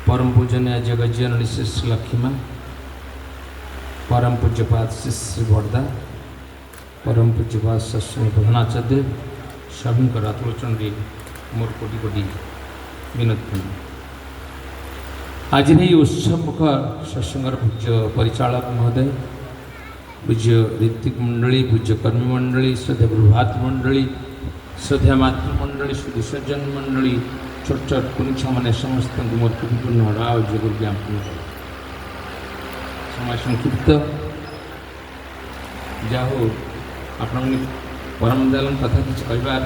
ପରମ ପୂଜନୀୟ ଜଗଜ୍ଜନନୀ ଶ୍ରୀ ଶ୍ରୀ ଲକ୍ଷ୍ମୀମା, ପରମ ପୂଜ୍ୟପାଦ ଶ୍ରୀ ଶ୍ରୀ ବରଦା, ପରମ ପୂଜ୍ୟପାଦ ସସ୍ୱାମୀ ପ୍ରଧାନାଚାର୍ଯ୍ୟ, ସଭିଙ୍କର ଆତ୍ମଚଣ୍ଡୀ ମୋର କୋଟି କୋଟି ବିନୋଦ ପ୍ରଣାମ। ଆଜିର ଏହି ଉତ୍ସବମୁଖ ସତ୍ସଙ୍ଗର ପୂଜ୍ୟ ପରିଚାଳକ ମହୋଦୟ, ପୂଜ୍ୟ ଋତ୍ୱିକ ମଣ୍ଡଳୀ, ପୂଜ୍ୟ କର୍ମୀ ମଣ୍ଡଳୀ, ଶ୍ରଦ୍ଧେୟ ପ୍ରଭାତ ମଣ୍ଡଳୀ, ଶ୍ରଦ୍ଧେୟ ମାତୃମଣ୍ଡଳୀ, ସୁଧୀ ମଣ୍ଡଳୀ, ଛୋଟ ଛୋଟ କୁନି ଛୁଆମାନେ, ସମସ୍ତଙ୍କୁ ମୋର କୋଟିପୂର୍ଣ୍ଣ ଆଉ ଯୋଗ ଜ୍ଞାପନ କରେ। ସମୟ ସଂକ୍ଷିପ୍ତ। ଯାହା ହଉ, ଆପଣମାନେ ପରମ ଦୟାଲଙ୍କ କଥା କିଛି କହିବାର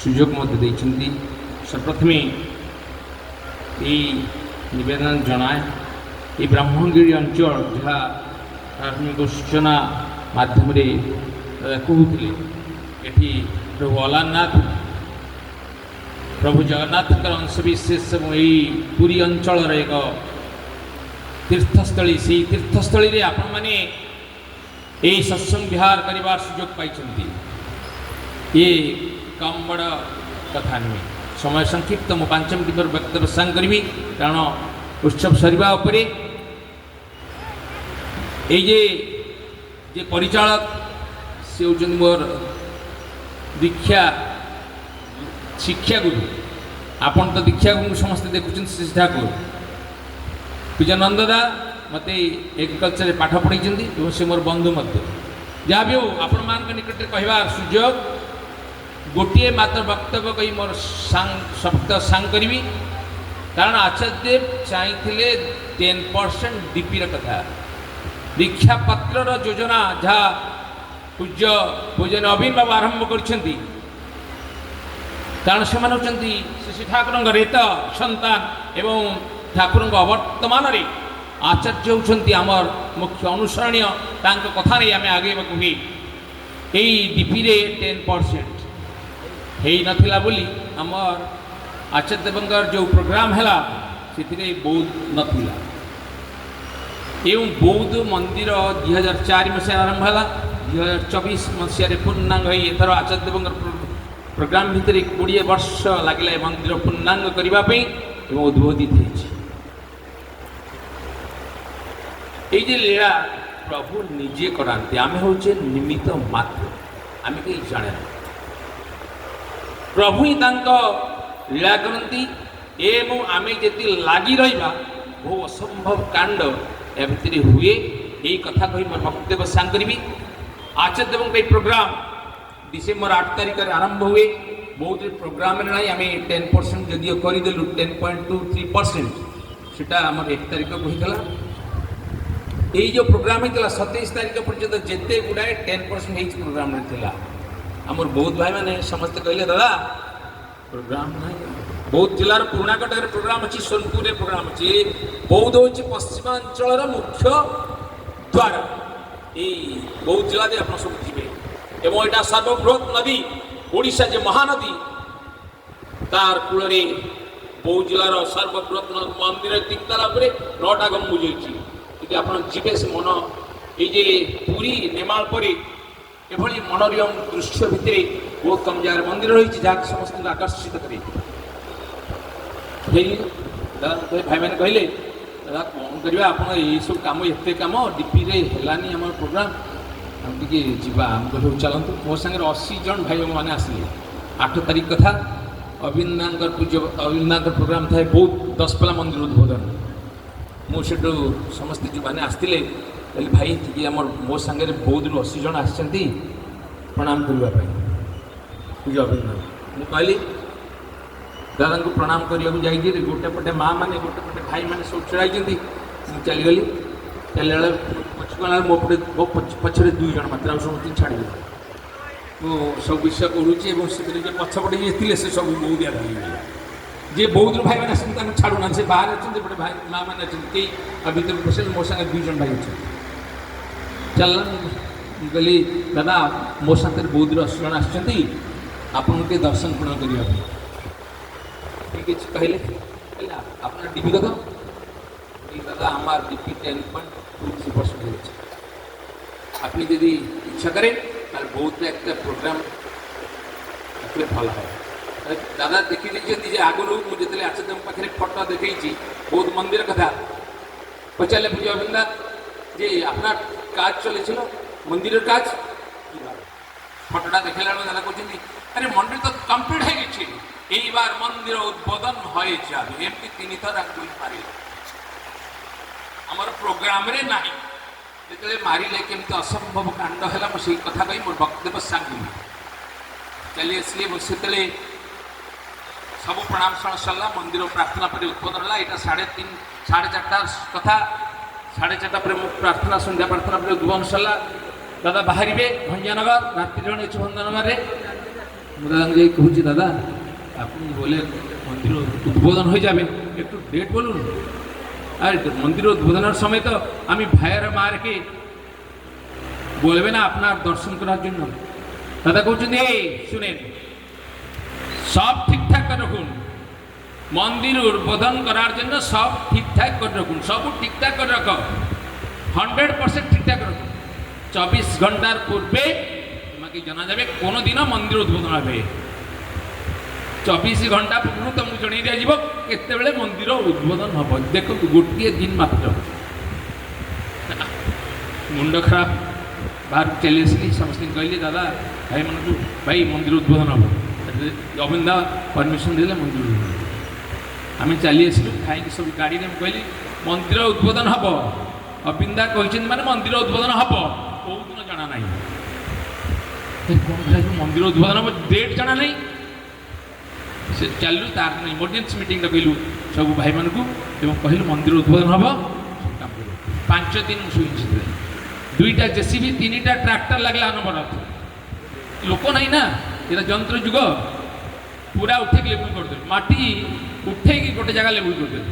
ସୁଯୋଗ ମୋତେ ଦେଇଛନ୍ତି। ସର୍ବପ୍ରଥମେ ଏଇ ନିବେଦନ ଜଣାଏ, ଏଇ ବ୍ରହ୍ମଗିରି ଅଞ୍ଚଳ, ଯାହା ପ୍ରାଥମିକ ସୂଚନା ମାଧ୍ୟମରେ କହୁଥିଲେ, ଏଠି ପ୍ରଭୁ ଅଲାରନାଥ, ପ୍ରଭୁ ଜଗନ୍ନାଥଙ୍କର ଅଂଶବିଶେଷ ଏବଂ ଏଇ ପୁରୀ ଅଞ୍ଚଳର ଏକ ତୀର୍ଥସ୍ଥଳୀ। ସେଇ ତୀର୍ଥସ୍ଥଳୀରେ ଆପଣମାନେ ଏଇ ସତ୍ସଙ୍ଗ ବିହାର କରିବାର ସୁଯୋଗ ପାଇଛନ୍ତି, ଇଏ କମ୍ ବଡ଼ କଥା ନୁହେଁ। ସମୟ ସଂକ୍ଷିପ୍ତ, ମୁଁ 5 ମିନିଟ୍ ମୋର ବକ୍ତବ୍ୟ ସାଙ୍ଗ କରିବି, କାରଣ ଉତ୍ସବ ସରିବା ଉପରେ। ଏଇ ଯେ ପରିଚାଳକ, ସେ ହେଉଛନ୍ତି ମୋର ଦୀକ୍ଷା ଶିକ୍ଷାଗୁରୁ। ଆପଣ ତ ଦୀକ୍ଷାଗୁରୁ ସମସ୍ତେ ଦେଖୁଛନ୍ତି, ଶ୍ରୀ ଠାକୁର ପୂଜା ନନ୍ଦଦା ମୋତେ ଏଗ୍ରିକଲଚରରେ ପାଠ ପଢ଼େଇଛନ୍ତି ଏବଂ ସେ ମୋର ବନ୍ଧୁ ମଧ୍ୟ। ଯାହା ବି ହଉ, ଆପଣମାନଙ୍କ ନିକଟରେ କହିବାର ସୁଯୋଗ, ଗୋଟିଏ ମାତ୍ର ବକ୍ତବ୍ୟ କହି ମୋର ଶବ୍ଦ ସାଙ୍ଗ କରିବି। କାରଣ ଆଚାର୍ଯ୍ୟଦେବ ଚାହିଁଥିଲେ 10% ଡିପିର କଥା, ଦୀକ୍ଷାପତ୍ରର ଯୋଜନା, ଯାହା ପୂଜ୍ୟ ପୂଜନ ନବୀନ ବାବୁ ଆରମ୍ଭ କରିଛନ୍ତି। କାରଣ ସେମାନେ ହେଉଛନ୍ତି ଶ୍ରୀ ଶ୍ରୀ ଠାକୁରଙ୍କ ରେତ ସନ୍ତାନ ଏବଂ ଠାକୁରଙ୍କ ଅବର୍ତ୍ତମାନରେ ଆଚାର୍ଯ୍ୟ ହେଉଛନ୍ତି ଆମର ମୁଖ୍ୟ ଅନୁସରଣୀୟ। ତାଙ୍କ କଥା ନେଇ ଆମେ ଆଗେଇବାକୁ ହୁଏ। ଏଇ ଡିପିରେ 10% ହେଇନଥିଲା ବୋଲି ଆମର ଆଚାର୍ଯ୍ୟଦେବଙ୍କର ଯେଉଁ ପ୍ରୋଗ୍ରାମ ହେଲା, ସେଥିରେ ବୌଦ୍ଧ ନଥିଲା। ଏବଂ ବୌଦ୍ଧ ମନ୍ଦିର 2004 ମସିହାରେ ଆରମ୍ଭ ହେଲା, 2024 ମସିହାରେ ପୂର୍ଣ୍ଣାଙ୍ଗ ହୋଇ ଏଥର ଆଚାର୍ଯ୍ୟଦେବଙ୍କର ପ୍ରୋଗ୍ରାମ ଭିତରେ 20 ବର୍ଷ ଲାଗିଲା ଏ ମନ୍ଦିର ପୂର୍ଣ୍ଣାଙ୍ଗ କରିବା ପାଇଁ ଏବଂ ଉଦ୍ବୋଧିତ ହେଇଛି। ଏଇ ଯେ ଲୀଳା ପ୍ରଭୁ ନିଜେ କରାନ୍ତି, ଆମେ ହେଉଛେ ନିମିତ୍ତ ମାତ୍ର, ଆମେ କେହି ଜାଣେ ନା। ପ୍ରଭୁ ହିଁ ତାଙ୍କ ଲୀଳା କରନ୍ତି ଏବଂ ଆମେ ଯଦି ଲାଗି ରହିବା, ବହୁ ଅସମ୍ଭବ କାଣ୍ଡ ଏହା ଭିତରେ ହୁଏ। ଏଇ କଥା କହି ମୋର ବକ୍ତବ୍ୟ ସାଙ୍ଗ କରିବି। ଆଚାର୍ଯ୍ୟଦେବଙ୍କ ଏଇ ପ୍ରୋଗ୍ରାମ ଡିସେମ୍ବର 8 ତାରିଖରେ ଆରମ୍ଭ ହୁଏ। ବହୁତ ପ୍ରୋଗ୍ରାମରେ ନାହିଁ, ଆମେ 10% ଯଦିଓ କରିଦେଲୁ, 10.23%, ସେଟା ଆମର 1 ତାରିଖକୁ ହେଇଥିଲା। ଏଇ ଯେଉଁ ପ୍ରୋଗ୍ରାମ ହେଇଥିଲା, 27 ତାରିଖ ପର୍ଯ୍ୟନ୍ତ ଯେତେ ଗୁଡ଼ାଏ 10% ହେଇଛି ପ୍ରୋଗ୍ରାମରେ ଥିଲା। ଆମର ବହୁତ ଭାଇମାନେ ସମସ୍ତେ କହିଲେ, "ଦାଦା, ପ୍ରୋଗ୍ରାମ ନାହିଁ।" ବୌଦ୍ଧ ଜିଲ୍ଲାର ପୁରୁଣା କଟକରେ ପ୍ରୋଗ୍ରାମ ଅଛି, ସୋନପୁରରେ ପ୍ରୋଗ୍ରାମ ଅଛି। ବୌଦ୍ଧ ହେଉଛି ପଶ୍ଚିମାଞ୍ଚଳର ମୁଖ୍ୟ ଦ୍ୱାର। ଏଇ ବୌଦ୍ଧ ଜିଲ୍ଲା ଦେଇ ଆପଣ ସବୁ ଯିବେ ଏବଂ ଏଇଟା ସର୍ବବୃହତ ନଦୀ ଓଡ଼ିଶା ଯେ ମହାନଦୀ, ତାର କୂଳରେ ବୌଦ୍ଧ ଜିଲ୍ଲାର ସର୍ବବୃହତ ମନ୍ଦିର। ତିନିତାଲା ଉପରେ ନଅଟା ଗମ୍ବୁଜ ହେଇଛି। ଯଦି ଆପଣ ଯିବେ, ସେ ମନ ଏଇ ଯେ ପୁରୀ ନେମାଳ ପରି ଏଭଳି ମନୋରମ ଦୃଶ୍ୟ ଭିତରେ ବହୁତ କମ୍ ଜାଗାରେ ମନ୍ଦିର ରହିଛି, ଯାହାକି ସମସ୍ତଙ୍କୁ ଆକର୍ଷିତ କରେ। ହେଇ ଦାଦା, ଭାଇମାନେ କହିଲେ, "ଦାଦା, କ'ଣ କରିବା? ଆପଣ ଏଇସବୁ କାମ, ଏତେ କାମ, ଡିପିରେ ହେଲାନି ଆମର ପ୍ରୋଗ୍ରାମ, ଆମେ ଟିକେ ଯିବା।" ଆମେ କହିଲୁ, "ଚାଲନ୍ତୁ।" ମୋ ସାଙ୍ଗରେ 80 ଜଣ ଭାଇ ମାନେ ଆସିଲେ। 8 ତାରିଖ କଥା। ଅବିନ୍ଦାଙ୍କର ପୂଜ୍ୟ ଅବିନ୍ଦାଙ୍କର ପ୍ରୋଗ୍ରାମ ଥାଏ ବହୁତ ଦଶପଲା ମନ୍ଦିର ଉଦ୍ବୋଧନ। ମୁଁ ସେଠୁ ସମସ୍ତେ ଯେଉଁମାନେ ଆସିଥିଲେ କହିଲି, "ଭାଇ, ଟିକେ ଆମର ମୋ ସାଙ୍ଗରେ ବୌଦ୍ଧରୁ 80 ଜଣ ଆସିଛନ୍ତି ପ୍ରଣାମ କରିବା ପାଇଁ ପୂଜ୍ୟ ଅବିନ୍ଦ।" ମୁଁ କହିଲି, ଦାଦାଙ୍କୁ ପ୍ରଣାମ କରିବାକୁ ଯାଇକି ଗୋଟେ ପଟେ ମା ମାନେ, ଗୋଟେ ପଟେ ଭାଇମାନେ ସବୁ ଛିଡ଼ା ହେଇଛନ୍ତି। ମୁଁ ଚାଲିଗଲି। ଚାଲିଲା ବେଳେ ପଛକୁ ଗଲା, ମୋ ପଟେ ମୋ ପଛରେ ଦୁଇ ଜଣ ମାତ୍ର, ଆଉ ସମସ୍ତଙ୍କୁ ଛାଡ଼ିଦେଲି। ମୁଁ ସବୁ ବିଷୟ କରୁଛି ଏବଂ ସେଥିରେ ଯେ ପଛପଟେ ଯିଏ ଥିଲେ, ସେ ସବୁ ବୌଦ୍ଧିଆ ଭାଇ ହେଇଗଲେ। ଯିଏ ବୌଦ୍ଧରୁ ଭାଇମାନେ ଅଛନ୍ତି, ତାଙ୍କୁ ଛାଡ଼ୁନାହାନ୍ତି, ସେ ବାହାରେ ଅଛନ୍ତି। ଏପଟେ ଭାଇ ମା ମାନେ ଅଛନ୍ତି, କେହି ଆଉ ଭିତରକୁ ପଶିଲେ। ମୋ ସାଙ୍ଗରେ ଦୁଇ ଜଣ ଭାଇ ଅଛନ୍ତି। ଚାଲିଲା, ମୁଁ କହିଲି, "ଦାଦା, ମୋ ସାଙ୍ଗରେ ବୌଦ୍ଧରୁ 80 ଜଣ ଆସିଛନ୍ତି ଆପଣଙ୍କୁ ଟିକେ ଦର୍ଶନ ପ୍ରଣାମ କରିବା ପାଇଁ।" ଠିକ୍ ଅଛି କହିଲେ। କହିଲେ, "আপনার ডিপি কত?" "দাদা, আমার ডিপি 10.23% হয়েছে। আপনি যদি ইচ্ছা করেন, তাহলে বৌদ্ধ একটা প্রোগ্রাম রাখলে ভালো হয়।" ଦାଦା ଦେଖିଦେଇଛନ୍ତି ଯେ ଆଗରୁ ମୁଁ ଯେତେବେଳେ ଆଚାର୍ଯ୍ୟଙ୍କ ପାଖରେ ଫଟୋ ଦେଖେଇଛି ବହୁତ ମନ୍ଦିର କଥା, ପଚାରିଲେ ପୂଜ୍ୟ ଅବିନ୍ଦା যে আপনার কাজ চলেছিল মন্দিরের কাজ, ফটোটা দেখে দাদা কହୁଛନ୍ତି আরে মন্দির তো কমপ্লিট হয়ে গেছে, এইবার মন্দির উদ্বোধন হয়ে যাবে। এমনি ତିନି ଥର ଆଙ୍ଗୁଳି ମାରିଲେ, ଆମର ପ୍ରୋଗ୍ରାମରେ ନାହିଁ। ଯେତେବେଳେ ମାରିଲେ କେମିତି ଅସମ୍ଭବ କାଣ୍ଡ ହେଲା, ମୁଁ ସେଇ କଥା କହି ମୋର ବକ୍ତବ୍ୟ ସାଙ୍ଗିଲି ଚାଲି ଆସିଲି। ମୁଁ ସେତେବେଳେ ସବୁ ପ୍ରଣାମ ସରିଲା, ମନ୍ଦିର ପ୍ରାର୍ଥନା ପରେ ଉଦ୍ବୋଧନ ହେଲା। ଏଇଟା 3:30 4:30 କଥା। 4:30 ପରେ ମୁଁ ପ୍ରାର୍ଥନା, ସନ୍ଧ୍ୟା ପ୍ରାର୍ଥନା ପରେ ଉଦ୍ବୋଧନ ସରିଲା। ଦାଦା ବାହାରିବେ ଭଞ୍ଜନଗର, ରାତ୍ରି ଜଣେ ଅଛି ଭଞ୍ଜନଗରରେ। ମୁଁ ଦାଦାଙ୍କୁ ଯାଇ କହୁଛି, ଦାଦା আপনি বলে মন্দির উদ্বোধন হয়ে যাবে, একটু ডেট বলুন। আর মন্দির উদ্বোধনের সময় তো আমি ভাইয়ের মারকে বলবে না আপনার দর্শন করার জন্য। দাদা কହୁଛନ୍ତି, এই শুনেন, সব ঠিকঠাক করে রাখুন, মন্দির উদ্বোধন করার জন্য সব ঠিকঠাক করে রাখুন, সবু ঠিকঠাক করে রাখ, 100% ঠিকঠাক রাখুন। 24 ঘন্টার পূর্বে তোমাকে জানা যাবে কোন দিন মন্দির উদ্বোধন হবে। 24 ଘଣ୍ଟା ପୂର୍ବରୁ ତୁମକୁ ଜଣେଇ ଦିଆଯିବ କେତେବେଳେ ମନ୍ଦିର ଉଦ୍ବୋଧନ ହେବ। ଦେଖନ୍ତୁ, ଗୋଟିଏ ଦିନ ମାତ୍ର। ମୁଣ୍ଡ ଖରାପ। ବାହାରକୁ ଚାଲି ଆସିଲି, ସମସ୍ତଙ୍କୁ କହିଲି, ଦାଦା ଭାଇମାନଙ୍କୁ, ଭାଇ ମନ୍ଦିର ଉଦ୍ବୋଧନ ହେବ। ଅବିନ୍ଦା ପରମିସନ୍ ଦେଲେ ମନ୍ଦିର ଉଦ୍ବୋଧନ ହେବ। ଆମେ ଚାଲି ଆସିଲୁ ଖାଇକି ସବୁ ଗାଡ଼ିରେ। ମୁଁ କହିଲି ମନ୍ଦିର ଉଦ୍ବୋଧନ ହେବ, ଅବିନ୍ଦା କହିଛନ୍ତି ମାନେ ମନ୍ଦିର ଉଦ୍ବୋଧନ ହେବ, କେଉଁ ଦିନ ଜଣା ନାହିଁ। କ'ଣ ଭାଇ ମନ୍ଦିର ଉଦ୍ବୋଧନ ହେବ, ଡେଟ୍ ଜଣା ନାହିଁ। ସେ ଚାଲିଲୁ, ତାର ଇମର୍ଜେନ୍ସି ମିଟିଂ ଡକେଇଲୁ ସବୁ ଭାଇମାନଙ୍କୁ ଏବଂ କହିଲୁ ମନ୍ଦିର ଉଦ୍ବୋଧନ ହେବ, ସବୁ କାମ କରିବୁ। 5 ଦିନ ମୁଁ ଶୋଇଛି ସେଥିରେ। 2ଟା ଜେସିବି, 3ଟା ଟ୍ରାକ୍ଟର ଲାଗିଲା ଅନବରତ। ଲୋକ ନାହିଁ ନା, ଏଇଟା ଯନ୍ତ୍ର ଯୁଗ। ପୁରା ଉଠେଇକି ଲେବୁଲ କରିଦେଲୁ, ମାଟି ଉଠେଇକି ଗୋଟେ ଜାଗା ଲେବୁଲ କରିଦେଲୁ।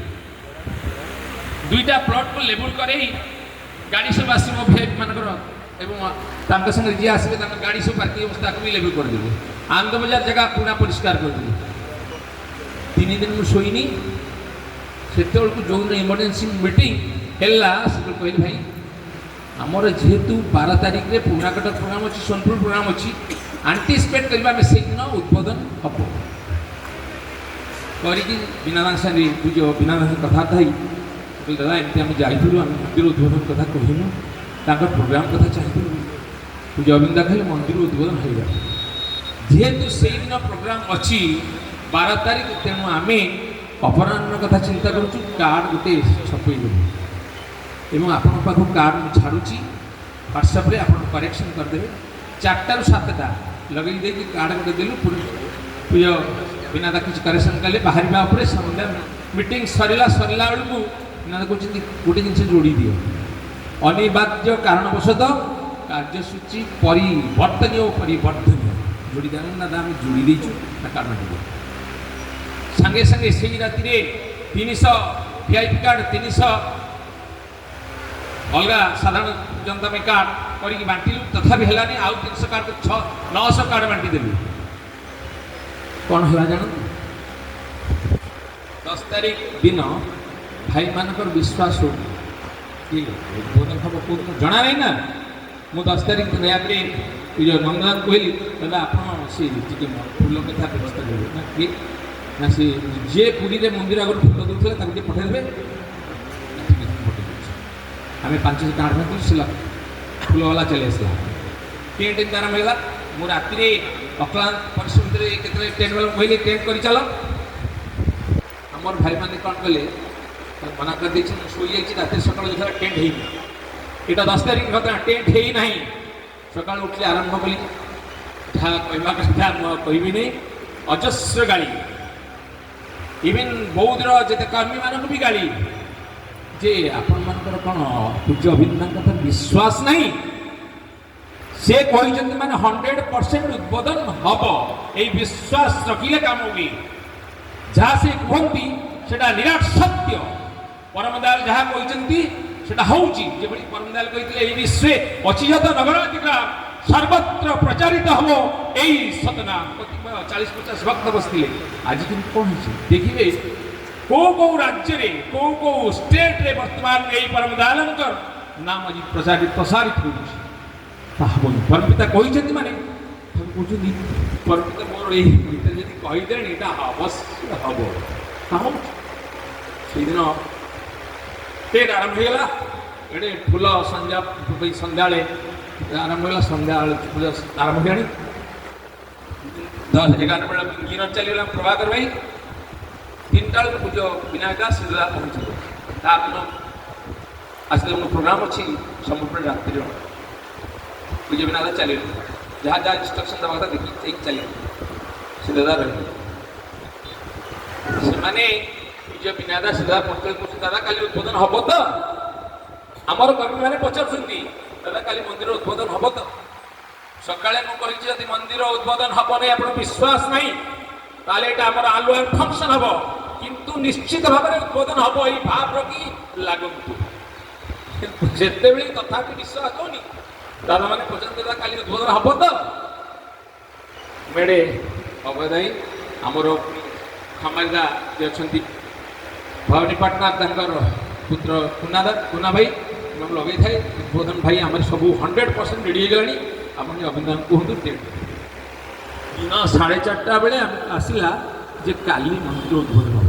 2ଟା ପ୍ଲଟ୍କୁ ଲେବୁଲ କରେଇ ଗାଡ଼ି ସବୁ ଆସିବ ଭିଆଇପି ମାନଙ୍କର ଏବଂ ତାଙ୍କ ସାଙ୍ଗରେ ଯିଏ ଆସିବେ ତାଙ୍କ ଗାଡ଼ି ସବୁ ପାର୍କିଂ ତାକୁ ବି ଲେବୁଲ କରିଦେଲୁ। ଆନନ୍ଦ ବଜାର ଜାଗା ପୁରା ପରିଷ୍କାର କରିଦେଲୁ। 3 ଦିନ ମୁଁ ଶୋଇନି। ସେତେବେଳକୁ ଯେଉଁଦିନ ଇମର୍ଜେନ୍ସି ମିଟିଂ ହେଲା, ସେତେବେଳେ କହିଲି ଭାଇ ଆମର ଯେହେତୁ 12 ତାରିଖରେ ପୁରୁଣା କଟକ ପ୍ରୋଗ୍ରାମ୍ ଅଛି, ସୋନପୁର ପ୍ରୋଗ୍ରାମ୍ ଅଛି, ଆଣ୍ଟିସିପେଟ୍ କରିବା ଆମେ ସେଇଦିନ ଉଦ୍ବୋଧନ ହେବ କରିକି ବିନାଦାଙ୍କ ସାଙ୍ଗରେ ପୂଜ୍ୟ ବିନାଦାଙ୍କ କଥାବାର୍ତ୍ତା ହେଇ କହିଲି, ଦାଦା ଏମିତି ଆମେ ଯାଇଥିଲୁ, ଆମେ ମନ୍ଦିର ଉଦ୍ବୋଧନ କଥା କହିନୁ, ତାଙ୍କର ପ୍ରୋଗ୍ରାମ୍ କଥା ଚାହିଁଥିଲୁ। ପୂଜ୍ୟ ଅବିନ୍ଦା କହିଲେ ମନ୍ଦିର ଉଦ୍ବୋଧନ ହେଇଗଲା, ଯେହେତୁ ସେଇଦିନ ପ୍ରୋଗ୍ରାମ୍ ଅଛି 12 ତାରିଖ, ତେଣୁ ଆମେ ଅପରାହ୍ନ କଥା ଚିନ୍ତା କରୁଛୁ, କାର୍ଡ଼ ଗୋଟେ ଛପେଇ ଦେବୁ ଏବଂ ଆପଣଙ୍କ ପାଖକୁ କାର୍ଡ଼ ମୁଁ ଛାଡ଼ୁଛି ହ୍ୱାଟ୍ସଆପ୍ରେ, ଆପଣ କରେକ୍ସନ୍ କରିଦେବେ। 4ଟାରୁ 7ଟା ଲଗେଇ ଦେଇକି କାର୍ଡ଼ ଗୋଟେ ଦେଲୁ। ପୂଜ୍ୟ ବିନାଦା କିଛି କରେକ୍ସନ୍ କଲେ। ବାହାରିବା ଉପରେ ସନ୍ଧ୍ୟା ମିଟିଂ ସରିଲା। ସରିଲା ବେଳକୁ ବିନାଦା କହୁଛନ୍ତି ଗୋଟେ ଜିନିଷ ଯୋଡ଼ି ଦିଅ, ଅନିବାର୍ଯ୍ୟ କାରଣବଶତଃ କାର୍ଯ୍ୟସୂଚୀ ପରିବର୍ତ୍ତନୀୟ ଓ ପରିବର୍ତ୍ତନୀୟ ଯୋଡ଼ି ଦିଅ। ଦାଦା ଆମେ ଯୋଡ଼ି ଦେଇଛୁ ନା, କାରଣ ଦିଅ। ସାଙ୍ଗେ ସାଙ୍ଗେ ସେଇ ରାତିରେ 300 ଭିଆଇପି କାର୍ଡ଼, 300 ଅଲଗା ସାଧାରଣ ଜନତା ପାଇଁ କାର୍ଡ଼ କରିକି ବାଣ୍ଟିଲୁ। ତଥାପି ହେଲାନି, ଆଉ 300 କାର୍ଡ଼, 900 କାର୍ଡ଼ ବାଣ୍ଟିଦେଲୁ। କ'ଣ ହେଲା ଜାଣନ୍ତୁ, 10 ତାରିଖ ଦିନ ଭାଇମାନଙ୍କର ବିଶ୍ୱାସ ହେଉନି କି ଉଦ୍ବୋଧନ ହେବ କେଉଁଦିନ ଜଣା ନାହିଁ ନା। ମୁଁ 10 ତାରିଖ ଦିନ ଏହାପରେ ଏ ଯେଉଁ ନନ୍ଦନାଥ କହିଲି, ଦାଦା ଆପଣ ସେ ଟିକେ ଫୁଲ କଥା ବ୍ୟବସ୍ଥା କରିବେ ନା, କିଏ ନା ସେ ଯିଏ ପୁରୀରେ ମନ୍ଦିର ଆଗରୁ ଫୁଲ ଦେଉଥିଲେ ତାକୁ ଟିକେ ପଠାଇଦେବେ। ଠିକ୍ ଅଛି, ପଠାଇ ଦେଉଛି। ଆମେ 500 କାର୍ଡ଼ ବାଣ୍ଟିଲୁ, ସେ ଫୁଲବାଲା ଚାଲି ଆସିଲା। ଟେଣ୍ଟ ଏମିତି ଆରମ୍ଭ ହେଇଗଲା। ମୁଁ ରାତିରେ ଅକ୍ଳାନ୍ତ ପରିଶ୍ରମ ଭିତରେ କେତେବେଳେ ଟେଣ୍ଟ ବାଲାଙ୍କୁ କହିଲି ଟେଣ୍ଟ କରି ଚାଲ। ଆମର ଭାଇମାନେ କ'ଣ କଲେ, ମନା କରିଦେଇଛି, ମୁଁ ଶୋଇଯାଇଛି। ରାତିରେ ସକାଳୁ ଦେଖିଲା ଟେଣ୍ଟ ହେଇନି। ଏଇଟା 10 ତାରିଖ ଘଟଣା, ଟେଣ୍ଟ ହେଇନାହିଁ। ସକାଳୁ ଉଠିଲେ ଆରମ୍ଭ କଲି, ଯାହା କହିବା କଥା ମୁଁ ଆଉ କହିବିନି, ଅଜସ୍ର ଗାଳି, ଇଭିନ୍ ବୌଦ୍ଧର ଯେତେ କର୍ମୀମାନଙ୍କୁ ବି ଗାଳି ଯେ ଆପଣମାନଙ୍କର କ'ଣ ପୂଜ୍ୟ ଅଭିନନ୍ଦଙ୍କ କଥା ବିଶ୍ୱାସ ନାହିଁ? ସେ କହିଛନ୍ତି ମାନେ 100% ଉଦ୍ବୋଧନ ହବ, ଏଇ ବିଶ୍ୱାସ ରଖିଲେ କାମ ହୁଏ। ଯାହା ସେ କୁହନ୍ତି ସେଟା ନିରାଟ ସତ୍ୟ। ପରମ ଦୟାଲ ଯାହା କହିଛନ୍ତି ସେଟା ହଉଛି। ଯେଭଳି ପରମ ଦୟାଲ କହିଥିଲେ, ଏଇ ବିଶ୍ୱେ ଅଛି ଯତ ନଗରାଧିକା ସର୍ବତ୍ର ପ୍ରଚାରିତ ହବ ଏଇ ସତନାମ। କତିପୟ 40-50 ଭକ୍ତ ବସିଥିଲେ। ଆଜି କିନ୍ତୁ କ'ଣ ହେଇଛି ଦେଖିବେ, କୋଉ କୋଉ ରାଜ୍ୟରେ, କୋଉ କୋଉ ଷ୍ଟେଟ୍ରେ ବର୍ତ୍ତମାନ ଏଇ ପରମ ଦୟାଲଙ୍କର ନାମ ଆଜି ପ୍ରଚାରିତ ପ୍ରସାରିତ ହେଉଛି। ତାହା ହବନି। ପରମପିତା କହିଛନ୍ତି ମାନେ ତାକୁ କହୁଛନ୍ତି, ପରମପିତା ମୋର ଏଇ ଭିତରେ ଯଦି କହିଦେଲେଣି, ଏଇଟା ଅବଶ୍ୟ ହବ। ହଁ, ସେଇଦିନ ଡେଟ୍ ଆରମ୍ଭ ହେଇଗଲା। ଏଠି ଫୁଲ ସନ୍ଧ୍ୟା, ସନ୍ଧ୍ୟାବେଳେ ଆରମ୍ଭ ହେଇଗଲା। ସନ୍ଧ୍ୟାବେଳେ ପୂଜା ଆରମ୍ଭ ହେଲାଣି। 10-11 ବେଳେ ଇଞ୍ଜିନିୟର ଚାଲିଗଲା, ପ୍ରଭାକର ଭାଇ। 3ଟା ବେଳକୁ ପୂଜ୍ୟ ବିନାୟକ ସିଦ୍ଧା ପହଞ୍ଚିଲେ। ତାପରଦିନ ଆସିଲେ, ମୋ ପ୍ରୋଗ୍ରାମ ଅଛି ସମ୍ବଲପୁର ରାତ୍ରିର। ପୂଜ୍ୟ ବିନାୟକ ଚାଲିଗଲେ, ଯାହା ଯାହା ଇନଷ୍ଟ୍ରକ୍ସନ୍ ଦେବା କଥା ଦେଖିକି ଦେଇକି ଚାଲିଗଲେ। ସିଦ୍ଧା ରହିଲେ। ସେମାନେ ପୂଜ୍ୟ ବିନାୟକ ସିଦ୍ଧା ପହଞ୍ଚିଲେ, କହୁଛନ୍ତି, ଦାଦା, କାଲି ଉଦ୍ବୋଧନ ହବ ତ? ଆମର କର୍ମୀମାନେ ପଚାରୁଛନ୍ତି, ଦାଦା, କାଲି ମନ୍ଦିର ଉଦ୍ବୋଧନ ହବ ତ? ସକାଳେ ମୁଁ କହିଛି, ଯଦି ମନ୍ଦିର ଉଦ୍ବୋଧନ ହବ ନାହିଁ, ଆପଣ ବିଶ୍ୱାସ ନାହିଁ, ତାହେଲେ ଏଇଟା ଆମର ଆନୁଆଲ ଫଙ୍କସନ ହବ। କିନ୍ତୁ ନିଶ୍ଚିତ ଭାବରେ ଉଦ୍ବୋଧନ ହବ, ଏଇ ଭାବ ରଖି ଲାଗନ୍ତୁ। କିନ୍ତୁ ଯେତେବେଳେ ତଥାପି ବିଶ୍ୱାସ ହଉନି, ଦାଦାମାନେ ପଚାରନ୍ତି, ଦାଦା, କାଲି ଉଦ୍ବୋଧନ ହବ ତ? ମେଡ଼େ ଅଭୟ ଭାଇ, ଆମର ଖମାରିଦା ଯିଏ ଅଛନ୍ତି ଭବାନୀପାଟଣା, ତାଙ୍କର ପୁତ୍ର କୁନାଦା, କୁନା ଭାଇ ମୁଁ ଲଗେଇଥାଏ, ଉଦ୍ବୋଧନ ଭାଇ ଆମର ସବୁ 100% ରେଡ଼ି ହେଇଗଲାଣି, ଆପଣ ଟିକେ ଅଭିନନ୍ଦନ କୁହନ୍ତୁ ଡେଟ୍। ଦିନ 4:30 ବେଳେ ଆମକୁ ଆସିଲା ଯେ କାଲି ମନ୍ଦିର ଉଦ୍ବୋଧନ ହେବ।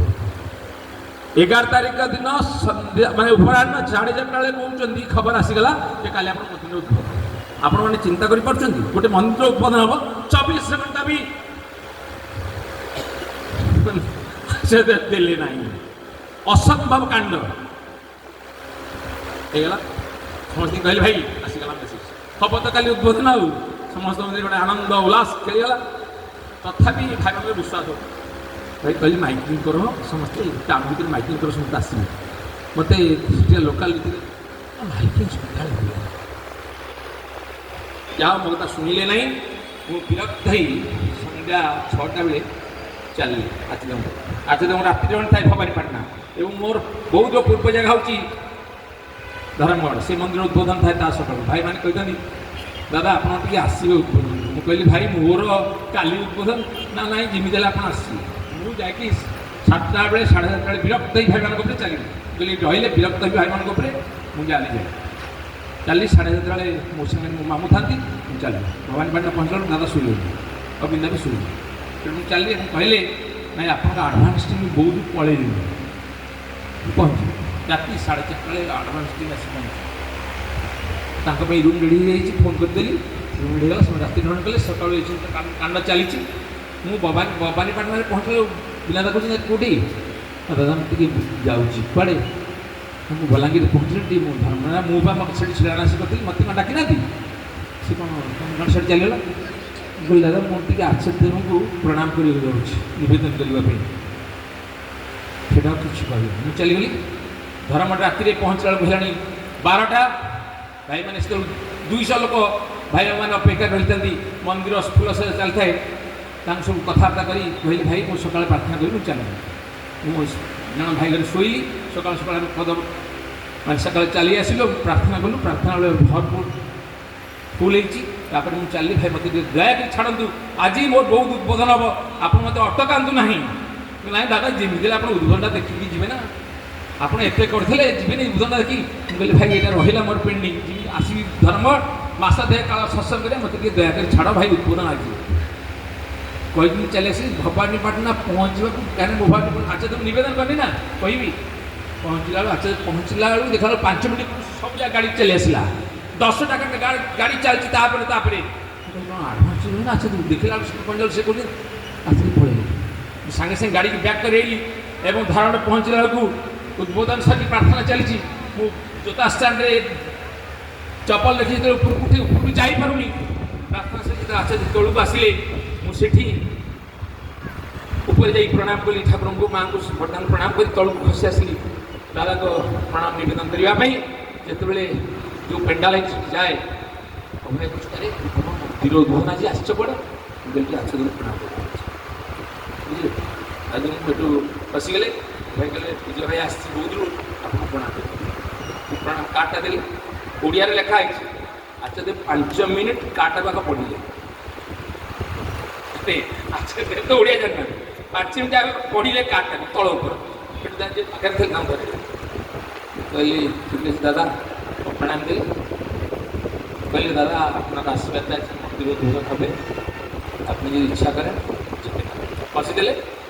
11 ତାରିଖ ଦିନ ସନ୍ଧ୍ୟା, ମାନେ ଅପରାହ୍ନ 4:30 ବେଳେ କହୁଛନ୍ତି, ଖବର ଆସିଗଲା ଯେ କାଲି ଆପଣ ମନ୍ଦିର ଉଦ୍ବୋଧନ ହେବ। ଆପଣମାନେ ଚିନ୍ତା କରିପାରୁଛନ୍ତି, ଗୋଟେ ମନ୍ଦିର ଉଦ୍ବୋଧନ ହେବ, 24 ଘଣ୍ଟା ବି ସେ ଦେଲେ ନାହିଁ। ଅସମ୍ଭବ କାଣ୍ଡ ହେଇଗଲା। ସମସ୍ତଙ୍କୁ କହିଲେ, ଭାଇ, ଆସିଗଲା ମେସେଜ, ହବ ତ କାଲି ଉଦ୍ବୋଧନ। ଆଉ ସମସ୍ତଙ୍କ ମଧ୍ୟରେ ଗୋଟେ ଆନନ୍ଦ ଉଲ୍ଲାସ ଖେଳିଗଲା। ତଥାପି ଭାଇମାନଙ୍କ ବିଶ୍ୱାସ ହଉ, ଭାଇ କହିଲେ, ମାଇକିଂ କର, ସମସ୍ତେ ଟାଉନ୍ ଭିତରେ ମାଇକିଂ କର, ସମସ୍ତେ ଆସିବେ। ମୋତେ ସେଠି ଲୋକାଲ ଭିତରେ ମାଇକିଂ ସକାଳେ ହୁଏ। ଯାହା ମୋ କଥା ଶୁଣିଲେ ନାହିଁ। ମୁଁ ବିରକ୍ତ ହେଇ ସନ୍ଧ୍ୟା 6ଟା ବେଳେ ଚାଲିଲି ଆଚଦେବ। ଆଚଦେବ ରାତ୍ରି ଜଣେ ଥାଏ ଭବାନୀପାଟଣା ଏବଂ ମୋର ବହୁତ ପୂର୍ବ ଜାଗା ହେଉଛି ଧରମଗଡ଼। ସେ ମନ୍ଦିର ଉଦ୍ବୋଧନ ଥାଏ ତା ସକାଳୁ। ଭାଇମାନେ କହିଥାନ୍ତି, ଦାଦା, ଆପଣ ଟିକେ ଆସିବେ ଉଦ୍ବୋଧନ। ମୁଁ କହିଲି, ଭାଇ, ମୋର କାଲି ଉଦ୍ବୋଧନ। ନା ନାଇଁ, ଯେମିତି ହେଲେ ଆପଣ ଆସିବେ। ମୁଁ ଯାଇକି 7ଟା ବେଳେ, 7:30 ବେଳେ ବିରକ୍ତ ହେଇ ଭାଇମାନଙ୍କ ଉପରେ ଚାଲିଲି। ମୁଁ କହିଲି, ରହିଲେ ବିରକ୍ତ ହେବି ଭାଇମାନଙ୍କ ଉପରେ। ମୁଁ ଚାଲି ଯାଏ, ଚାଲି 7:30 ବେଳେ ମୋ ସାଙ୍ଗରେ ମୋ ମାମୁଁ ଥାନ୍ତି। ମୁଁ ଚାଲିଲି, ଭବାନୀପାଟଣା ପହଞ୍ଚିଲା ବେଳକୁ ଦାଦା ଶୋଇଗଲି ଆଉ ବିନ୍ଦା ବି ଶୋଇଲି। ତେଣୁ ମୁଁ ଚାଲିଲି ଏବଂ କହିଲେ, ନାଇଁ, ଆପଣଙ୍କ ଆଡ଼ଭାନ୍ସ ଟିମ୍ ବହୁତ ପଳେଇଲେଣି। ମୁଁ ପହଞ୍ଚିଲି ରାତି 4:30 ବେଳେ, ଆଡ଼ଭାନ୍ସ ଟିମ୍ ଆସି ପହଞ୍ଚି ତାଙ୍କ ପାଇଁ ରୁମ୍ ରେଡ଼ି ହେଇଯାଇଛି। ଫୋନ୍ କରିଦେଲି, ରୁମ୍ ରେଡ଼ି ହେଇଗଲା। ସେମାନେ ରାତି ଗ୍ରହଣ କଲେ। ସକାଳୁ ଏଇ ସବୁ କାଣ୍ଡ ଚାଲିଛି। ମୁଁ ଭବାନୀପାଟଣାରେ ପହଞ୍ଚିଲା, ବିନାଦା କହୁଛନ୍ତି, କେଉଁଠି ଦାଦା? ମୁଁ ଟିକେ ଯାଉଛି। କୁଆଡ଼େ? ମୁଁ ବଲାଙ୍ଗୀରରେ ପହଞ୍ଚିଲି ଟିକେ, ମୁଁ ଧର୍ମ, ମୁଁ ବା ସେଠି ଶିଳାନ୍ୟାସ କରିଥିଲି, ମୋତେ କ'ଣ ଡାକିନାହାନ୍ତି? ସେ କ'ଣ ତମ କ'ଣ ସେଠି ଚାଲିଗଲା? ମୁଁ କହିଲି, ଦାଦା, ମୁଁ ଟିକେ ଆଚାର୍ଯ୍ୟଦେବଙ୍କୁ ପ୍ରଣାମ କରିବାକୁ ଯାଉଛି, ନିବେଦନ କରିବା ପାଇଁ। ସେଇଟା ଆଉ କିଛି କହିବି, ମୁଁ ଚାଲିଗଲି। ଧରମଗଡ଼ ରାତିରେ ପହଞ୍ଚିଲା ବେଳକୁ ହେଲାଣି 12ଟା। ଭାଇମାନେ ସେତେବେଳକୁ 200 ଲୋକ ଭାଇମାନେ ଅପେକ୍ଷା ରହିଥାନ୍ତି। ମନ୍ଦିର ଫୁଲ ସଜା ଚାଲିଥାଏ। ତାଙ୍କୁ ସବୁ କଥାବାର୍ତ୍ତା କରି କହିଲି, ଭାଇ, ମୁଁ ସକାଳେ ପ୍ରାର୍ଥନା କରି ମୁଁ ଚାଲିଲି। ମୁଁ ଜଣ ଭାଇ ଘରେ ଶୋଇଲି। ସକାଳୁ ସକାଳୁ ଆମେ କଦମ, ମାନେ ସକାଳେ ଚାଲି ଆସିଲୁ, ପ୍ରାର୍ଥନା କଲୁ। ପ୍ରାର୍ଥନା ବେଳେ ଭରପୁର ଫୁଲ ହେଇଛି। ତାପରେ ମୁଁ ଚାଲିଲି। ଭାଇ, ମୋତେ ଟିକେ ଦୟାକରି ଛାଡ଼ନ୍ତୁ, ଆଜି ମୋର ବହୁତ ଉଦ୍ବୋଧନ ହେବ, ଆପଣ ମୋତେ ଅଟକାନ୍ତୁ ନାହିଁ। ନାଇଁ ଦାଦା, ଯେମିତି ହେଲେ ଆପଣ ଉଦ୍ବୋଧନଟା ଦେଖିକି ଯିବେ ନା, ଆପଣ ଏତେ କରିଥିଲେ, ଯିବେନି ଉଦ୍ବୋଧନଟା ଦେଖିକି? ମୁଁ କହିଲି, ଭାଇ, ଏଇଟା ରହିଲା ମୋର ପେଣ୍ଡିଂ, ଯିବି ଆସିବି ଧର୍ମ ମାସ ଦେହ କାଳ ସତ୍ସଙ୍ଗ କରିବା, ମୋତେ ଟିକେ ଦୟାକରି ଛାଡ଼ ଭାଇ, ଉଦ୍ବୋଧନ ଆଜି କହିକି ମୁଁ ଚାଲି ଆସିଲି। ଭବାନୀପାଟଣା ପହଞ୍ଚିବାକୁ, କାହିଁକିନା ଭବାନୀପାଟଣା ଆଚାର୍ଯ୍ୟ ନିବେଦନ କରିନି ନା କହିବି। ପହଞ୍ଚିଲା ବେଳକୁ, ଆଚାର୍ଯ୍ୟ ପହଞ୍ଚିଲା ବେଳକୁ ଦେଖିଲା ବେଳକୁ 5 ମିନିଟ୍ ସବୁ ଜାଗା ଗାଡ଼ି ଚାଲି ଆସିଲା। 10ଟା ଖଣ୍ଡେ ଗାଡ଼ି ଚାଲିଛି। ତାପରେ ତାପରେ ମୁଁ କହିଲି, କ'ଣ ଆଡ଼ଭାନ୍ସ ନା ଆଚାର୍ଯ୍ୟ? ଦେଖିଲା ବେଳକୁ ପହଞ୍ଚିଲା ବେଳକୁ ସେ କହୁଛନ୍ତି, ଆସିକି ପଳେଇଲେ। ମୁଁ ସାଙ୍ଗେ ସାଙ୍ଗେ ଗାଡ଼ିକି ବ୍ୟାକ୍ କରି ଆଇଲି ଏବଂ ଧାରଣା ପହଞ୍ଚିଲା ବେଳକୁ ଉଦ୍ବୋଧନ ସାରି ପ୍ରାର୍ଥନା ଚାଲିଛି। ମୁଁ ଜୋତା ଷ୍ଟାଣ୍ଡରେ ଚପଲ ଦେଖି ଯେତେବେଳେ ଉପରକୁ ଉଠି, ଉପରକୁ ଯାଇପାରୁନି। ପ୍ରାର୍ଥନା ସାରି ଯେତେବେଳେ ଆଚାର୍ଯ୍ୟ ତଳକୁ ଆସିଲେ, ମୁଁ ସେଠି ଉପରେ ଯାଇ ପ୍ରଣାମ କଲି ଠାକୁରଙ୍କୁ, ମାଆଙ୍କୁ ବର୍ତ୍ତମାନ ପ୍ରଣାମ କରି ତଳକୁ ଖସି ଆସିଲି ଦାଦାଙ୍କ ପ୍ରଣାମ ନିବେଦନ କରିବା ପାଇଁ। ଯେତେବେଳେ ଯେଉଁ ପେଣ୍ଡାଲ ହେଇଛି ସେଠି ଯାଏ, ଅଭୟ କହୁଛି, ଆରେ, ତମ ମନ୍ଦିର ଉଦ୍ବୋଧନ ଆଜି, ଆସିଛ କୁଆଡ଼େ? ମୁଁ କହିଲି, ଆଚାର୍ଯ୍ୟ ପ୍ରଣାମ କରିବାକୁ, ବୁଝିଲେ? ଆଜି ମୁଁ ଏଠୁ ଖସିଗଲେ। ଭାଇ କହିଲେ, ପୂଜ୍ୟ ଭାଇ ଆସିଛି ବୌଦ୍ଧରୁ, ଆପଣଙ୍କୁ ପ୍ରଣାମ କରିବେ। ମୁଁ ପ୍ରଣାମ କାର୍ଡ଼ଟା ଦେଲି, ଓଡ଼ିଆରେ ଲେଖା ହେଇଛି। ଆଚାର୍ଯ୍ୟ 5 ମିନିଟ୍ କାର୍ଡ଼ଟାକୁ ଆଗ ପଢ଼ିଲେ। ଆଚାର୍ଯ୍ୟ ତ ଓଡ଼ିଆ ଜାଣିନାହାନ୍ତି। 5 ମିନିଟ୍ ଆଗ ପଢ଼ିଲେ କାର୍ଡ଼ଟାକୁ ତଳ ଉପର। ସେଠୁ ତାଙ୍କ ଯିଏ ପାଖରେ ଥିଲେ ତାଙ୍କୁ ଧରିଲେ। କହିଲି, ଠିକ୍ ଅଛି ଦାଦା, ପ୍ରଣାମ ଦେଲି। କହିଲେ, ଦାଦା, আপনার আশীর্বাদ আছে, মন্দির উদ্বোধন হবে, আপনি যদি ইচ্ছা করেন যেতে পারেন। ବସିଦେଲେ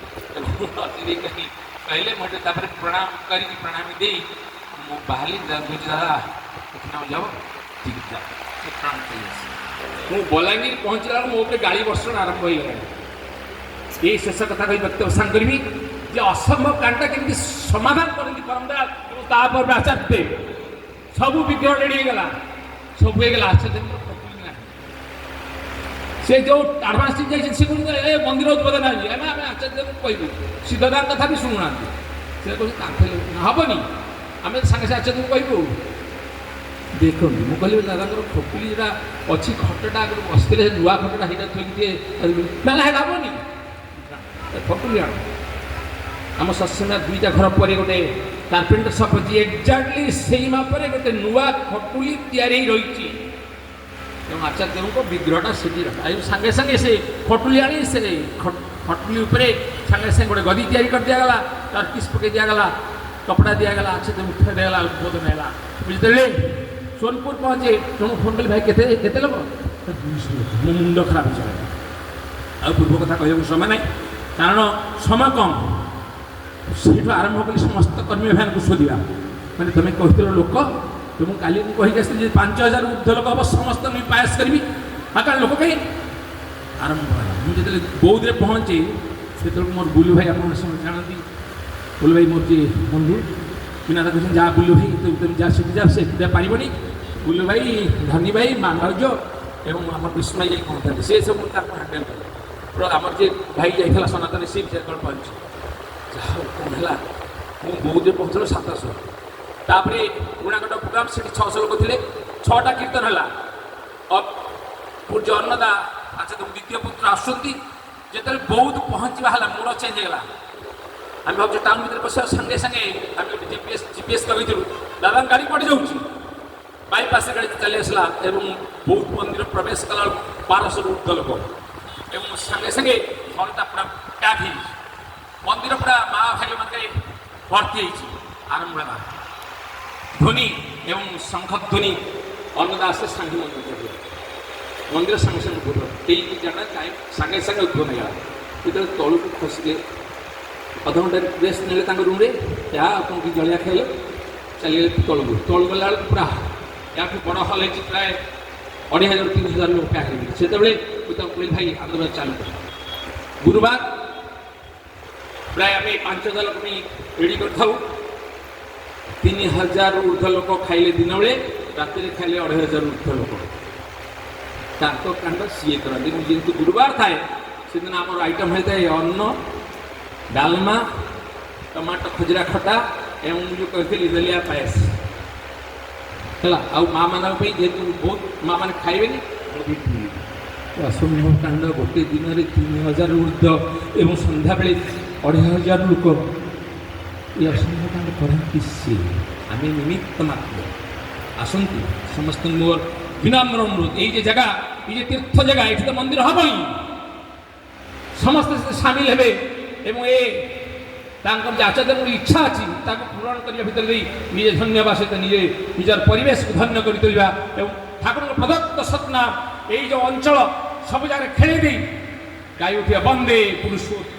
ଏବଂ ବସି ଦେଇ କହିଲେ, ମୁଁ ଏଠି ତାପରେ ପ୍ରଣାମ କରିକି ପ୍ରଣାମୀ ଦେଇ ମୁଁ ବାହାରିଲି। କହୁଛି, ଦାଦା, ଏଠି ନାମ যাব ଠିକ୍ ଯା, ପ୍ରଣାମ କରି ଆସି ମୁଁ ବଲାଙ୍ଗୀର ପହଞ୍ଚିଲା ବେଳକୁ ମୋ ଉପରେ ଗାଳି ବର୍ଷଣ ଆରମ୍ଭ ହୋଇଗଲାଣି। ଏଇ ଶେଷ କଥା କହି ବକ୍ତବ୍ୟ ସାଙ୍ଗ କରିବି ଯେ ଅସମ୍ଭବ କାଣ୍ଡଟା କେମିତି ସମାଧାନ କରନ୍ତି ପରମଦୟାଲ ଏବଂ ତାପରେ ଆଚାର୍ଯ୍ୟ। ସବୁ ବିଗ୍ରହ ରେଡ଼ି ହେଇଗଲା, ସବୁ ହେଇଗଲା, ଆଚାର୍ଯ୍ୟଙ୍କର ଖଟୁଲି ନାହିଁ। ସେ ଯେଉଁ ଆଡ଼ଭାନ୍ସ ଯାଇଛନ୍ତି, ସେ କହୁଛନ୍ତି, ଏ ମନ୍ଦିର ଉଦ୍ବୋଧନ ହେଇଛି, ଆମେ ଆଚାର୍ଯ୍ୟଙ୍କୁ କହିବୁ। ସିଦ୍ଧଦାଙ୍କ କଥା ବି ଶୁଣୁନାହାନ୍ତି। ସେ କହୁଛନ୍ତି, ତାଙ୍କ ହେବନି, ଆମେ ସାଙ୍ଗେ ସାଙ୍ଗେ ଆଚାର୍ଯ୍ୟଙ୍କୁ କହିବୁ। ଦେଖନ୍ତୁ, ମୁଁ କହିଲି, ଦାଦାଙ୍କର ଖଟୁଲି ଯେଉଁଟା ଅଛି, ଖଟଟା ଆଗରୁ ବସିଥିଲେ, ସେ ନୂଆ ଖଟଟା ସେଇଟା ଥୋଇକି ଟିକେ। ନା ନା, ସେଇଟା ହେବନି, ଖଟୁଲି ଆଣ। ଆମ ସତ୍ସଙ୍ଗ ଦୁଇଟା ଘର ପରେ ଗୋଟେ କାର୍ପେଣ୍ଟର ସପ୍ ଅଛି, ଏକ୍ଜାକ୍ଟଲି ସେଇ ମାପରେ ଗୋଟେ ନୂଆ ଖଟୁଲି ତିଆରି ହେଇ ରହିଛି ଏବଂ ଆଚାର୍ଯ୍ୟଙ୍କ ବିଗ୍ରହଟା ସେଠି ରଖା। ଆଉ ସାଙ୍ଗେ ସାଙ୍ଗେ ସେ ଖଟୁଲି ଆଣି ସେ ଖଟୁଲି ଉପରେ ସାଙ୍ଗେ ସାଙ୍ଗେ ଗୋଟେ ଗଦି ତିଆରି କରିଦିଆଗଲା, ଟର୍କିସ୍ ପକାଇ ଦିଆଗଲା, କପଡ଼ା ଦିଆଗଲା, ଆଚାର୍ଯ୍ୟ ଉଠେଇ ଦିଆଗଲା, ଉଦ୍ବୋଧନ ହେଲା। ବୁଝିଦେଲେ? ସୋନପୁର ପହଞ୍ଚେ ଜଣକୁ ଫୋନ୍ କଲି, ଭାଇ, କେତେ କେତେ ଲୋକ? 200 ଲୋକ। ମୋ ମୁଣ୍ଡ ଖରାପ ହେଇଗଲା। ଆଉ ପୂର୍ବ କଥା କହିବାକୁ ସମୟ ନାହିଁ, କାରଣ ସମୟ କମ୍। ସେଇଠୁ ଆରମ୍ଭ କଲି ସମସ୍ତ କର୍ମୀ ଭାଇମାନଙ୍କୁ ଶୋଧିବା। ମାନେ ତୁମେ କହିଥିଲ ଲୋକ, ଏବଂ କାଲି ମୁଁ କହିକି ଆସିଥିଲି ଯେ 5000 ଉର୍ଦ୍ଧ୍ୱ ଲୋକ ହେବ, ସମସ୍ତଙ୍କୁ ମୁଁ ପାୟସ କରିବି। ଆଉ କାରଣ ଲୋକ କାହିଁ? ଆରମ୍ଭ ହେଲା। ମୁଁ ଯେତେବେଳେ ବୌଦ୍ଧରେ ପହଞ୍ଚି, ସେତେବେଳକୁ ମୋର ବୁଲୁ ଭାଇ, ଆପଣ ସମସ୍ତେ ଜାଣନ୍ତି ବୁଲୁ ଭାଇ ମୋର ଯିଏ ବନ୍ଧୁ, ବିନା କହୁଛନ୍ତି, ଯା ବୁଲୁ ଭାଇ, ତୁମେ ଯା ସେଠି ଯା, ସେ ଏକୁଟିଆ ପାରିବନି। ବୁଲୁ ଭାଇ, ଧନୀ ଭାଇ, ମା ଭାଉଜ ଏବଂ ଆମର ବିଷ୍ଣୁ ଭାଇ ଯାଇ ପହଞ୍ଚିଥାନ୍ତି। ସେ ସବୁ ତାକୁ ହ୍ୟାଣ୍ଡେଲ୍ କଲେ। ପୁରା ଆମର ଯିଏ ଭାଇ ଯାଇଥିଲା ସନାତନ, ସିଏ ବି ଯେତେବେଳେ ପହଞ୍ଚି, ଯାହା ହଉ, କ'ଣ ହେଲା, ମୁଁ ବୌଦ୍ଧରେ ପହଞ୍ଚିଲୁ 700। ତାପରେ ପୁରୁଣାକଟକ ପ୍ରୋଗ୍ରାମ, ସେଠି 600 ଲୋକ ଥିଲେ, ଛଅଟା କୀର୍ତ୍ତନ ହେଲା। ପୂଜ୍ୟ ଅନ୍ନଦା, ଆଚ୍ଛା, ତୁମ ଦ୍ୱିତୀୟ ପୁତ୍ର ଆସୁଛନ୍ତି। ଯେତେବେଳେ ବୌଦ୍ଧ ପହଞ୍ଚିବା ହେଲା, ମୋଡ଼ ଚେଞ୍ଜ ହେଇଗଲା। ଆମେ ଭାବୁଛୁ ଟାଉନ୍ ଭିତରେ ପଶିବା, ସାଙ୍ଗେ ସାଙ୍ଗେ ଆମେ ଗୋଟେ ଜିପିଏସ୍ ଲଗେଇଥିଲୁ, ଦାଦାଙ୍କ ଗାଡ଼ି କୁଆଡ଼େ ଯାଉଛି? ବାଇପାସରେ ଗାଡ଼ି ଚାଲି ଆସିଲା ଏବଂ ବୌଦ୍ଧ ମନ୍ଦିର ପ୍ରବେଶ କଲା ବେଳକୁ 1200ରୁ ଉର୍ଦ୍ଧ୍ୱ ଲୋକ ଏବଂ ସାଙ୍ଗେ ସାଙ୍ଗେ ହଲ୍ଟା ପୁରା ପ୍ୟାକ୍ ହେଇଯାଇଛି, ମନ୍ଦିର ପୁରା ମା ଭାଇମାନଙ୍କ ଭର୍ତ୍ତି ହେଇଛି। ଆରମ୍ଭ ହେଲା ଧ୍ୱନି ଏବଂ ଶଙ୍ଖ ଧ୍ୱନି। ଅନ୍ନଦାସ ସାଙ୍ଗେ ମନ୍ଦିର ଚଢ଼ିଗଲେ, ମନ୍ଦିର ସାଙ୍ଗେ ସାଙ୍ଗେ ଉଦ୍ବୋଧନ, କେହି ଜାଣ କାହିଁ, ସାଙ୍ଗେ ସାଙ୍ଗେ ଉଦ୍ବୋଧନ ହେଇଗଲା। ଯେତେବେଳେ ତଳକୁ ଖସିଲେ, ଅଧଘଣ୍ଟା ରେଷ୍ଟ ନେଲେ ତାଙ୍କ ରୁମ୍ରେ, ଯାହା ଆପଣ କି ଜଳିଆ ଖାଇଲେ, ଚାଲିଗଲେ ତଳକୁ। ତଳକୁ ଗଲା ବେଳକୁ ପୁରା ୟାଠୁ ବଡ଼ ହଲ୍ ହେଇଛି, ପ୍ରାୟ 2500 3000 ଲୋକ ପ୍ୟାକ୍ ହେଇଗଲେ। ସେତେବେଳେ ମୁଁ ତାଙ୍କୁ କହିଲି, ଭାଇ, ଆନ୍ଦୋଳନ ଚାଲୁ କର। ଗୁରୁବାର ପ୍ରାୟ ଆମେ 5000 ଲୋକ ପାଇଁ ରେଡ଼ି କରିଥାଉ। 3000ରୁ ଉର୍ଦ୍ଧ୍ୱ ଲୋକ ଖାଇଲେ ଦିନବେଳେ, ରାତିରେ ଖାଇଲେ 2500 ଉର୍ଦ୍ଧ୍ୱ ଲୋକ। ତାଙ୍କ କାଣ୍ଡ ସିଏ କରନ୍ତି। ମୁଁ ଯେହେତୁ ଗୁରୁବାର ଥାଏ, ସେଦିନ ଆମର ଆଇଟମ୍ ହେଇଥାଏ ଅନ୍ନ, ଡାଲମା, ଟମାଟୋ ଖଜୁରା ଖଟା ଏବଂ ମୁଁ ଯେଉଁ କହିଥିଲି ଦଲିଆ ପାୟସ ହେଲା। ଆଉ ମା ମାନଙ୍କ ପାଇଁ, ଯେହେତୁ ବହୁତ ମା ମାନେ ଖାଇବେନି, ଅସମ୍ଭବ କାଣ୍ଡ। ଗୋଟେ ଦିନରେ 3000 ଉର୍ଦ୍ଧ୍ୱ ଏବଂ ସନ୍ଧ୍ୟାବେଳେ 2500 ଲୋକ, ଏ ଅସମ୍ଭବ କାଣ୍ଡ କରନ୍ତି ସିଏ, ଆମେ ନିମିତ୍ତ ମାତ୍ର। ଆସନ୍ତୁ, ସମସ୍ତଙ୍କୁ ମୋର ବିନମ୍ର ଅନୁରୋଧ। ଏଇ ଯେ ଜାଗା, ଏଇ ଯେ ତୀର୍ଥ ଜାଗା, ଏଠି ତ ମନ୍ଦିର ହବନି, ସମସ୍ତେ ସେଥିରେ ସାମିଲ ହେବେ ଏବଂ ଏ ତାଙ୍କର ଯେ ଆଚାର୍ଯ୍ୟଙ୍କର ଇଚ୍ଛା ଅଛି, ତାକୁ ପୂରଣ କରିବା ଭିତରେ ଦେଇ ନିଜେ ଧନ୍ୟ ହେବା ସହିତ ନିଜେ ନିଜର ପରିବେଶକୁ ଧନ୍ୟ କରି ତୋଳିବା ଏବଂ ଠାକୁରଙ୍କ ପ୍ରଦତ୍ତ ସତ୍ନାମ ଏଇ ଯେଉଁ ଅଞ୍ଚଳ ସବୁ ଜାଗାରେ ଖେଳେଇ ଦେଇ ଗାଇ ଉଠିବା, ବନ୍ଦେ ପୁରୁଷୋତ୍ତମ।